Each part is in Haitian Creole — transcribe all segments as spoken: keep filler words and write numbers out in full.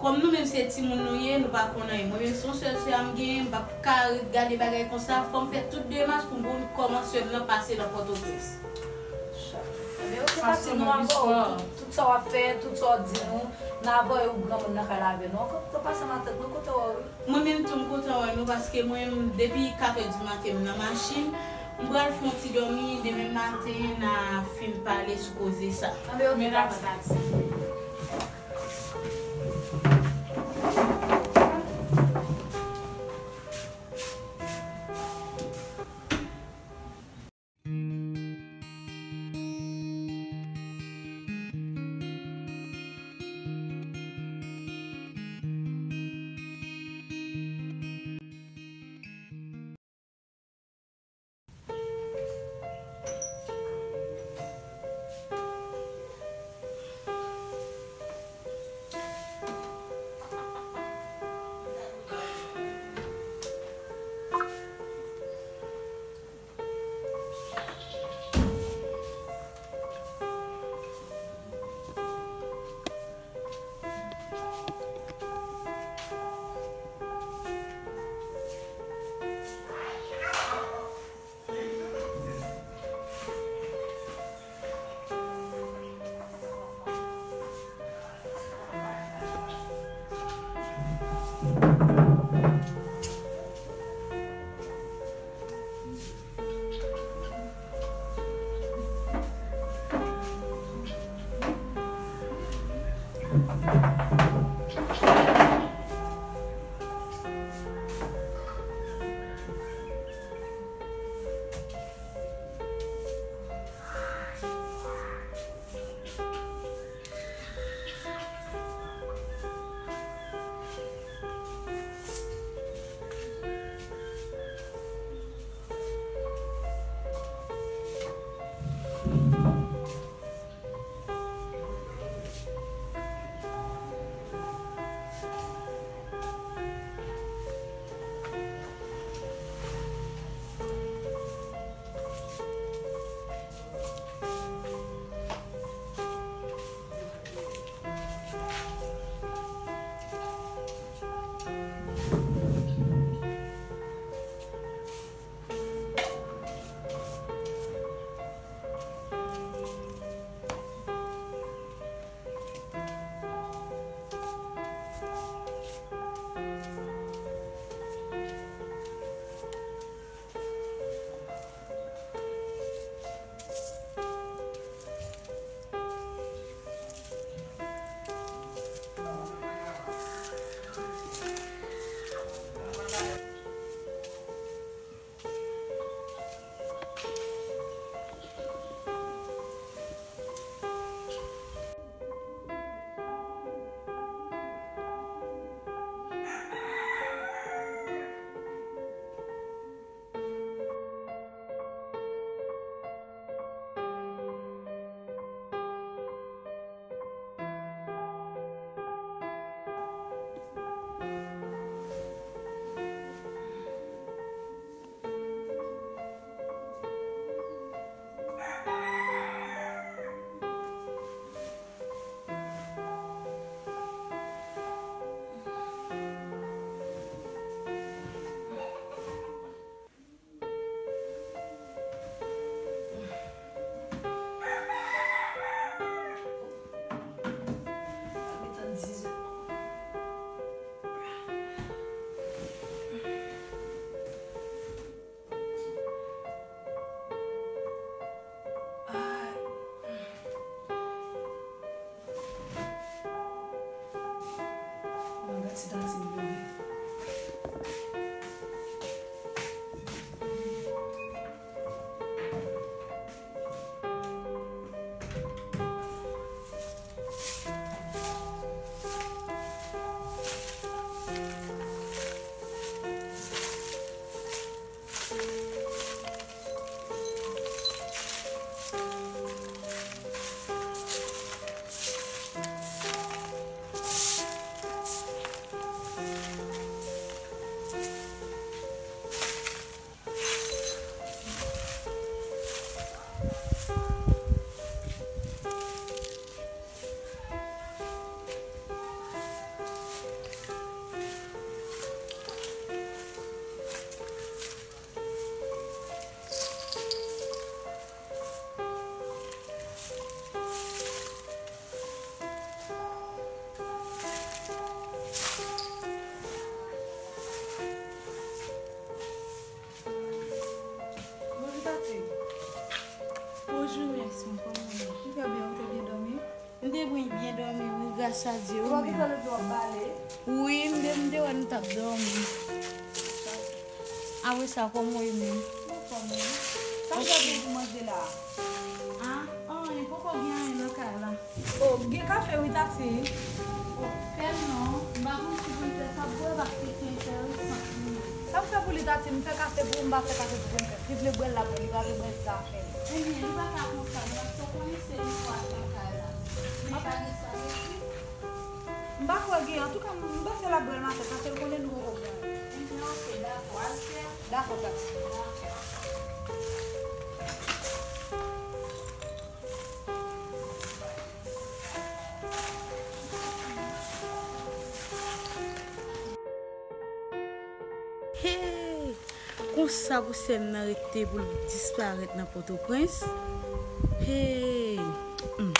Kòm nou menm se timoun nou ye, nou pa konn anyen. Mwen menm se yon sèl sè a m genyen, m p ap ka ret gade bagay konsa, fò m fè tout demach pou m konn kòman sè m nan pase nan Pòtoprens. Ebyen, ok, pase nou avè w. Tout, tout sa w ap fè, tout sa w di nou, n a voye ou granmoun nan kay la avè nou. Ankò, pase nan tèt nou, kote w ye? Mwen menm tou, m kontan wè nou, paske mwen menm, depi kat è di maten, m nan machin, m pral fè yon ti dòmi, demen maten, n a fin pale sou koze sa. Anben, ok, papa. Sa di ou menm. Wi, m te, m te wè nou t ap dòmi. Apre sa, kòman w ye menm? Mwen fò menm. Sa m fè pou, pou manje la? A, anyen, poko gen anyen nan kay la. O, gen kafe wi, Tati. O, fè l non. M pa konn si pou m fè sa, bwè pa fè kensè wi, sant mwen. Sa m fè pou li, Tati? M fè kafe pou ou, m pa fè kafe pou Prensès. Li vle bwè l, l ap bwè, li pa vle bwè, l zafè li. Ebyen, li pa ka konsa non, paske w konnen se li k ap nan kay la. Men pa gen sa, rete. M pa kwè gen, antouka, m, m panse l ap bwè l maten, paske l konnen nou poko bwè. Ebyen, oke, dakò, al fè. Dakò, Tati. Dakò. Hey! Konsa pou sè m nan rete pou l disparèt nan Pòtoprens? Hey! Hmm.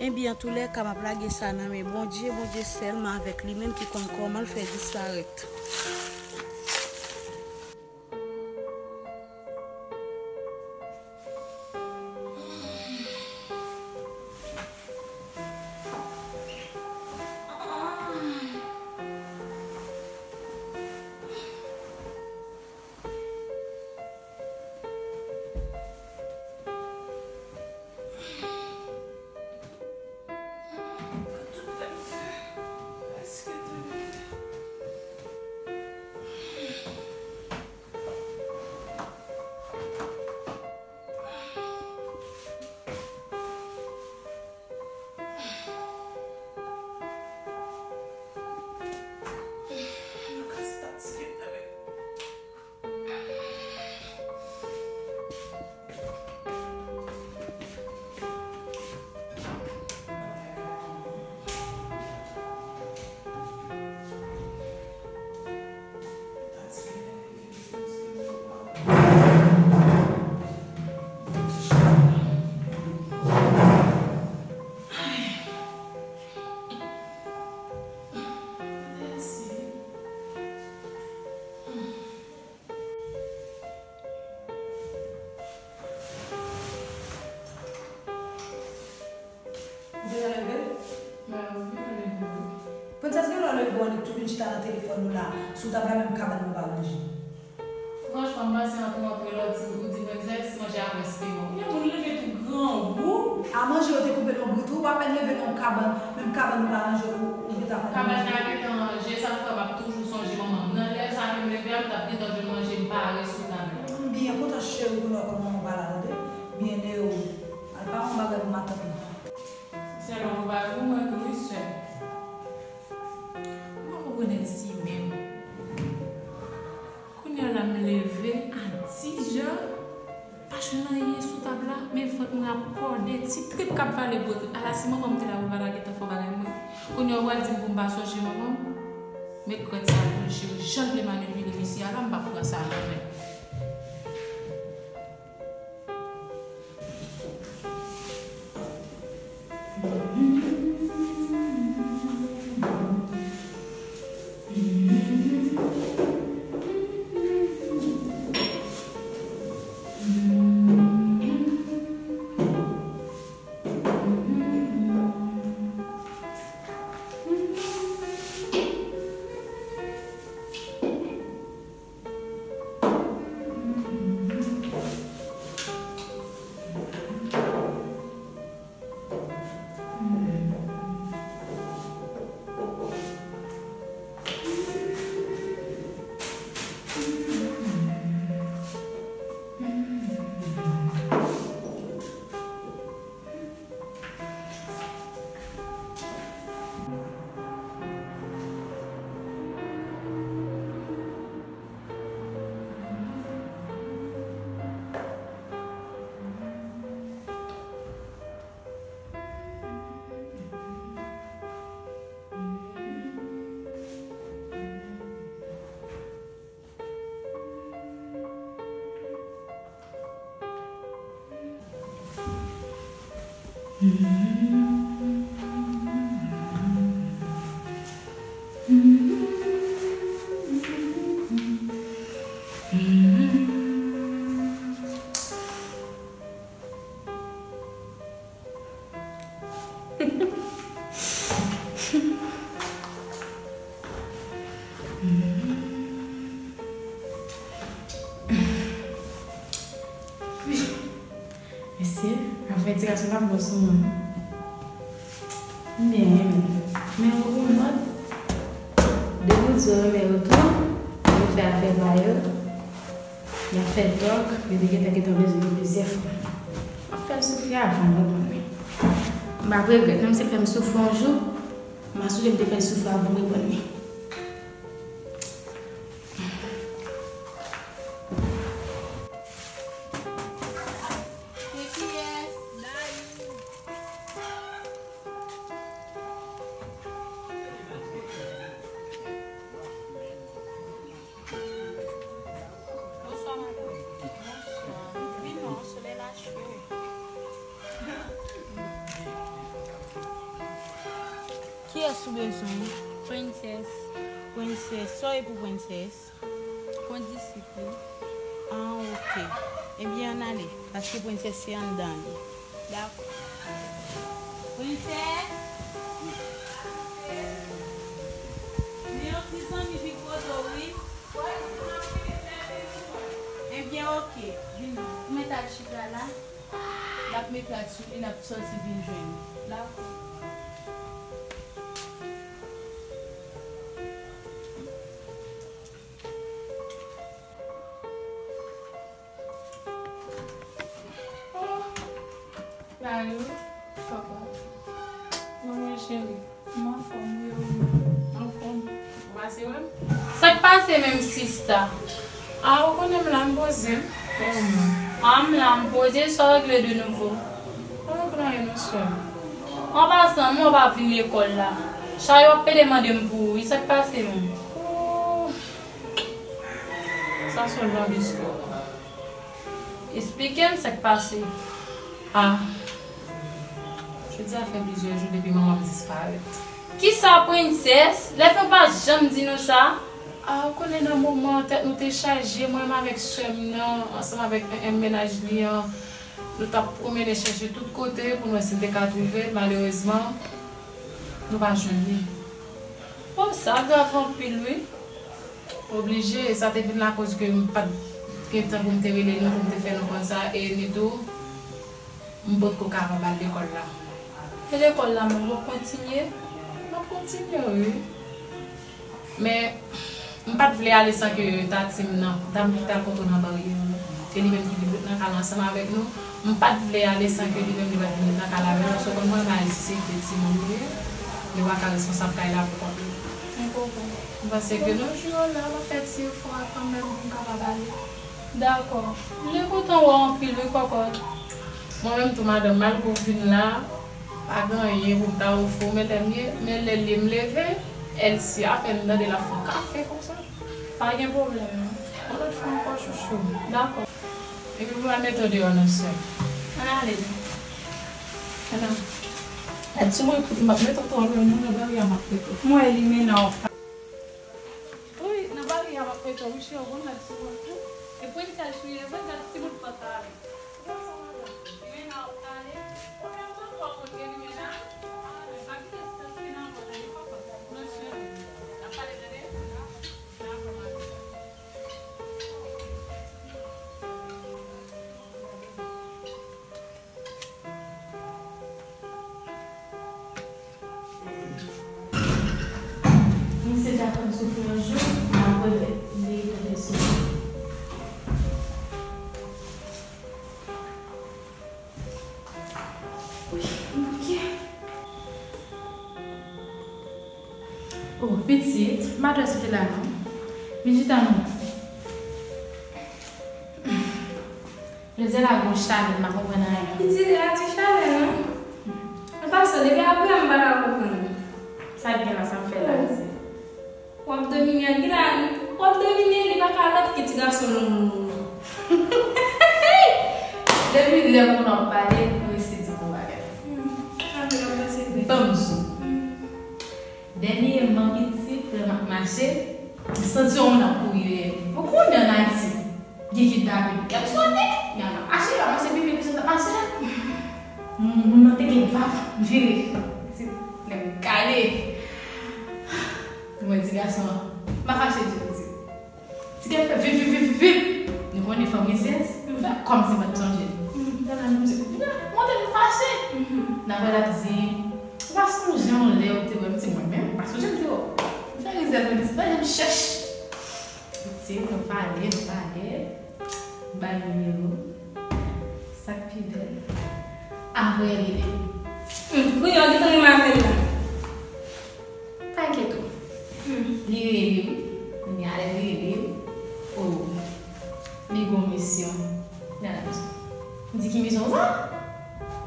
Ebyen, antoulèka, m ap lage sa nan men Bondye, Bondye sèlman avèk li menm ki konn kòman l fè disparèt. Ou deja leve? Mwen anvi leve wi. Prensès, gen lè w leve w annik tou vin chita nan telefòn nou la, sou tab la, menm kabann nou pa ranje. Franchman, m pase antre, antre lè w di, ou di Prensès, manje a prèske bon. Kounye a moun leve tou grangou. A manje yo te koupe l yon bout wi, w apèn leve nan yon kabann, menm kabann nou pa ranje, ou, ou gentan ap manje. Kabann nan gentan ranje, sa fè m ap toujou sonje manman m. Nan lè sa ke m leve a, m t ap gentan jwenn manje m pare sou tab la. M byen kontan cheri pou lè w konn manman w pa la, tande? Byen e ou. Al pare yon bagay pou matant mwen. Sèlman pou bagay pou mwen tou wi, sè. Mwen konprann Elsie menm. Kounye a la m leve a dis jan, pa jwenn anyen sou tab la, men vant mwen ap kòde, ti trip k ap vale gwo trip. Ala si manman m te la pou l pa ta gentan fè yon bagay mwen. Kounye a ou pral di m pou m pa sonje manman m? Met krèt sa pou l cheri, jan l vle manipile misye a la, m p ap pran sa nan men. Ti gason pa bon sou mwen. M byen renmen. Men ou ou mòd. Depi w di w renmen yo tou, yo fè afè pa yo. Y ap fè dòk, yo te gentan gentan bezwen nou plizyè fwa. M ap fè l soufri avan mwen konn li. M ap regrèt, menm si l fè m soufri yon jou, m a sonje m te fè l soufri avan m reponn li. Se kiyès? Dayou. Bonswa, madanm. Bonswa. Vin non, solèy la cho. Kiyès ou bezwen? Prensès. Prensès. Sa w ye pou prensès? Kondisip, wi. Ah, ok. Ebyen, ann ale, paske prensès se anndan li. Dakò. Prensès! Gen yon ti zanmi vin kote w, wi. Ebyen, ok. Vin non. Ou mèt al chita la. L ap mete rad sou li, l ap sòti vin jwenn ou. Dakò. Oh, Dayou, papa. Manman cheri, m anfòm, wi, ou menm? Anfòm. Ou pase wè m? Sa k pase menm, sista? Ah, ou konnen m la, m poze m. E ou menm? Ah, m la, m poze, sa w regle de nouvo? M pa regle anyen non, sè m. An pasan, mwen pa vin lekòl la. Chay w ap pede mande m pou ou, wi, sa k pase menm? Oh. Sa se yon long istwa. Esplike m sa k pase. Ah, jodi a fè plizyè jou depi manman m disparèt. Kisa, prensès? Lè fè w pa janm di nou sa? Ah, ou konnen nan moman tèt nou te chaje, mwen menm avèk sè m nan, ansanm avèk en, en mennaj li an, nou t ap pwomennen chèche tout kote pou n wè si n te ka twouve l. Malerezman, nou pa jwenn li. Oh, sa grav anpil, wi. Oblije, e sa te vin lakoz ke m pa t gen tan pou m te rele nou, pou m te fè nou konn sa, e ni tou, m potko kapab al lekòl la. E lekòl la menm, w ap kontinye? M ap kontinye, wi. Men, m pa t vle ale san ke tati m nan, dam ki t al kote w nan baryè an, e li menm ki vin ret nan kay la ansanm avèk nou. M pa t vle ale san ke li menm li pa t vin ret nan kay la avè nou, paske w konn mwen, m al isi se de timoun nou ye, nou pa ka responsab kay la pou kont nou. M konprann. M panse ke nan jou yo la, m ap fè ti efò a kanmenm pou m kapab ale. Dakò. M te kontan wè w anpil wi, kòkòt. Mwen menm tou, madanm, malgre w vin la, pa gen anyen pou m ta ofri w, men lè m ye, men lè l ye m leve, Elsie apèn m tande l ap fè yon kafe konsa. Pa gen pwoblèm non. Yon lòt fwa ankò, chouchou. Dakò. Epi pou al mete w deyò non, sè m. Ann ale non. Ann ale. Gad, si mwen kout m ap mete w twò lwen non, nan bari a m ap mete w. Mwen elimine w. Wi, nan bari a m ap mete w, wi, cheri, w konn gad si mwen tou. E prensès ou ye vre, gad ti bout panta ale. Ou konn sa, madanm? Elimine w ale. Ou menm ankò, ou konn elimine a? Ah, men pa kite strès vin ankò, tande papa. Non, cheri. N ap pale, tande? Dakò, madanm. Misye ta konn soufri yon jou, apre li tande soufri. Wi, m bouke. Oh, pitit, m pa t wè si w te la non. Vin chita non. Jodi a la gon chalè, m pa konprann anyen. Pitit, la ti chalè non. An pasan, depi apre m pa ka konprann. Sa k gen la, sa m fè la, pitit? W ap domine, gen la, w ap domine, li pa ka lòt ke ti gason nan moun nan. Depi lè moun ap pale, nou resi di bon bagay. Hmm, sa vle w ap danse vre. Ban m di w. Hmm. Dènyèman, pitit, lè m ap mache, m santi yon moun ap kouri dèyè m. Ou konnen ann Ayiti, gen kidnapin. Kè m sote, y ap mache, y ap mache pi vit ke sa t ap mache a. Moun nan te gen vag, m vire. Pitit, lè m gade. Mwen di gason an, m pa fache ditou, pitit. Ti kè fè vip, vip, vip, vip, vip. Nou konnen fanm rizyèz, m fè kòmsi m pa t sonje l. Monte m fache. Nan wè l ap di, ou pa sonje yon lè ou te wè m, m di mwen menm, ou pa sonje m te wè w. M fè rizèt mwen, m di, pa janm chèch. Ti, nou pale, nou pale. M bay nimewo l. Sa k pi bèl, apre li rele m. Hmm, kounye a w gentan renmen avè l la. Pa enkyete w. Hmm. Li rele m. Kounye a lè li rele m, o, li gon misyon. Gad. M di ki misyon sa?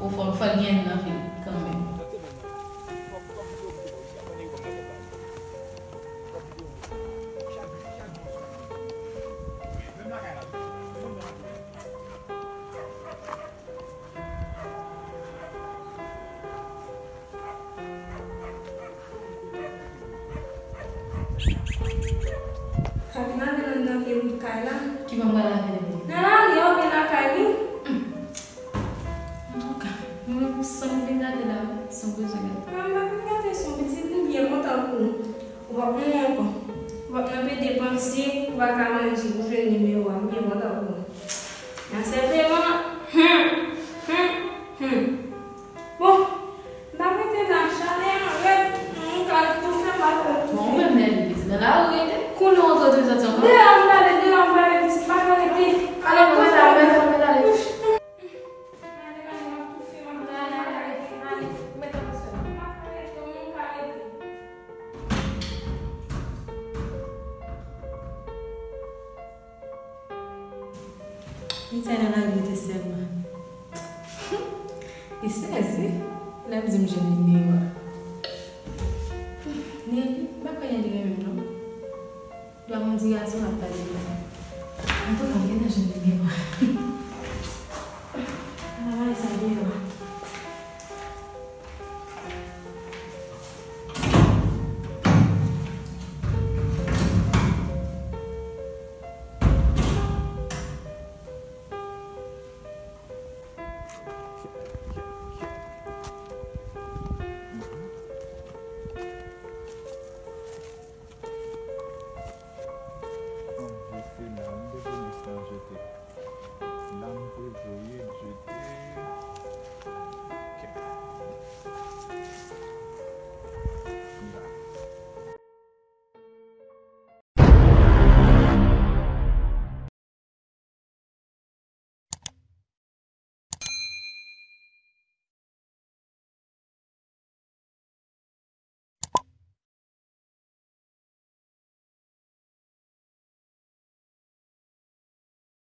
O, fò, fò l gen nan vil kanmenm. Sa vin avè l anndan vye bout kay la. Ki ban m pral avè l? Nan lari a oubyen lakay li? Antouka, mwen menm san m vin gade la, san bezwen gade. Mwen pa vin gade, se yon pitit m byen kontan pou ou. Ou p ap mouri ankò. Ou p ap nan pede panse, ou pa ka manje, ou jwenn nimewo a, m byen kontan pou ou. Nan sèlman, hmm, hmm, hmm. Bon, m pa mete nan chalè an rèd, m ka toufe, m pa fè toufe. Bon, ou menm lè li pitit nan lari, rete. Kounye a w antre, w soti ankò. Deyò m prale, deyò m prale, pitit, m pa ka rete. Ale, mwen ale, mwen ale, mwen ale. Li sa nan lari te sèlman. Li sezi lè m di m jwenn nimewo a. Nèg, m pa kwè Nèg renmen m non. Dwa konn ti gason l ap pale. Antouka, m gentan jwenn nimewo a.